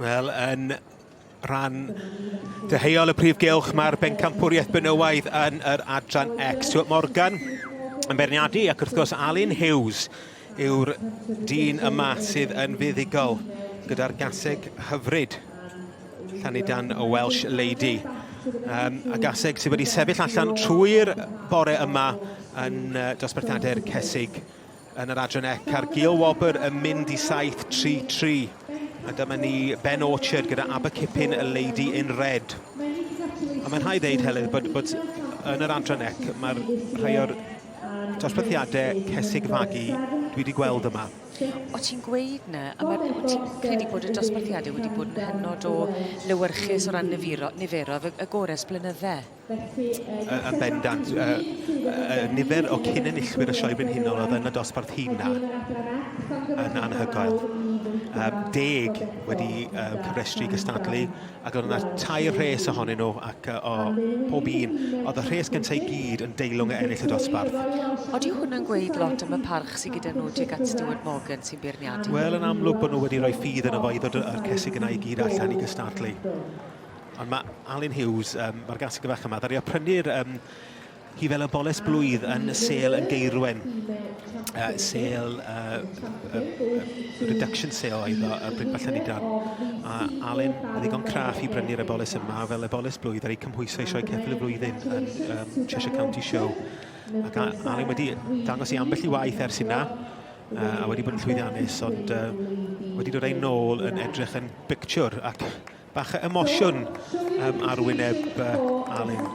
Wel, yn rhan deheuol y prif gylch, mae'r bencampwriaeth benywaidd yn yr adran X. Stuart Morgan yn beirniadu ac wrth gwrs Alun Hughes yw'r dyn yma sydd yn fuddugol gyda'r gaseg hyfryd Llanidan y Welsh Lady. A gaseg sydd wedi sefyll allan trwy'r bore yma yn dosbarthiadau'r cesig yn yr adran ec a'r gil wobr yn mynd i 7-3-3. A dyma ni Ben Orchard gyda Abercipin y Lady in Red. A mae'n rhaid ddeud, Heledd, bod, bod yn yr adran ec, mae'r rhai o'r dosbarthiadau cesig fagu dwi wedi gweld yma. O ti'n gweud na, a mae, ti'n credu bod y dosbarthiadau wedi bod yn hynod o lewyrchus o ran niferoedd y, y gorau ers blynydde? Yn bendant. Nifer o cyn-enillwyr y Sioe Brenhinol oedd yn y dosbarth hyn yn anhygoel. 10 wedi cyfrestru i gystadlu, ac oedd yna tair rhes ohonyn nhw, ac o pob un, oedd y rhes gyntaf i gyd yn deilwng o ennill y dosbarth. Odi hwnna'n gweud lot am y parch sydd gyda nhw tuag at Stuart Morgan sy'n beirniadu? Wel, yn amlwg bod nhw wedi rhoi ffydd yno fo i ddod â'r cesig yna i gyd allan i gystadlu. Ond mae Alun Hughes, mae'r gaseg fach yma, ddaru o prynu'r hi fel y boles blwydd yn sêl yn Geirwen. Sêl, reduction sale oedd o, y bryd falle ni dan. A Alun yn ddigon craff i brynu'r eboles yma fel eboles blwydd ar ei cymhwyso i sioe ceffyl y flwyddyn yn Cheshire County Show. Ac Alun wedi dangos i ambell i waith ers hynna, a wedi bod yn llwyddiannus, ond wedi dod ei nôl yn edrych yn bictiwr ac Bach o emosiwn um, ar wyneb Alun.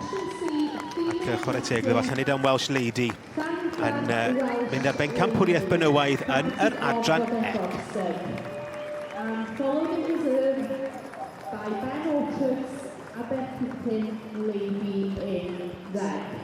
Ac chwarae teg iddo fo, Llanidan Welsh Lady yn mynd ar bencampwriaeth benywaidd yn yr adran ec. And followed in reserve by Ben Orchards, Abercipin Lady in Red.